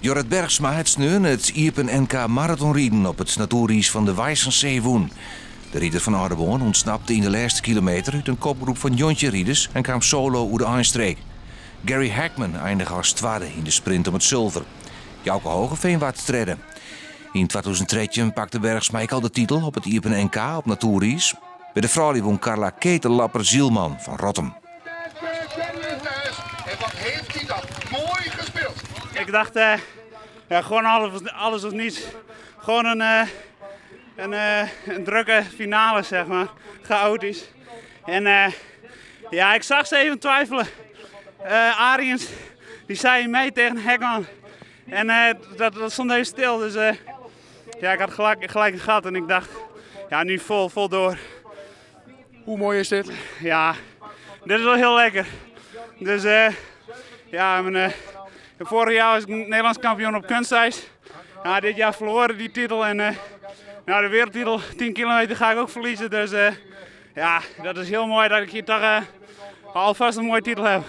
Jorrit Bergsma hat sneon it iepen NK maratonriden op it natoeriis fan de Weissensee wûn. De rider fan Aldeboarn ûntsnapte yn de lêste kilometer út in kopgroep fan 19 riders en kaam solo oer de einstreek. Gary Hekman einige as twadde yn de sprint om it sulver. Jouke Hogeveen waard tredde. Yn 2013 pakte Bergsma ek al de titel op it iepen NK op natoeriis. By de froulju wûn Carla Ketellapper-Zielman fan Rottum. En wat heeft hij dat mooi gespeeld. Ik dacht, ja, gewoon alles, alles of niets. Gewoon een drukke finale, zeg maar. Chaotisch. En ja, ik zag ze even twijfelen. Ariëns, die zei mee tegen Hekman. En dat stond even stil. Dus ja, ik had gelijk een gat en ik dacht, ja, nu vol door. Hoe mooi is dit? Ja, dit is wel heel lekker. Dus ja, vorig jaar was ik Nederlands kampioen op kunstijs. Ja, dit jaar verloren die titel en nou, de wereldtitel 10 kilometer ga ik ook verliezen. Dus ja, dat is heel mooi dat ik hier toch alvast een mooie titel heb.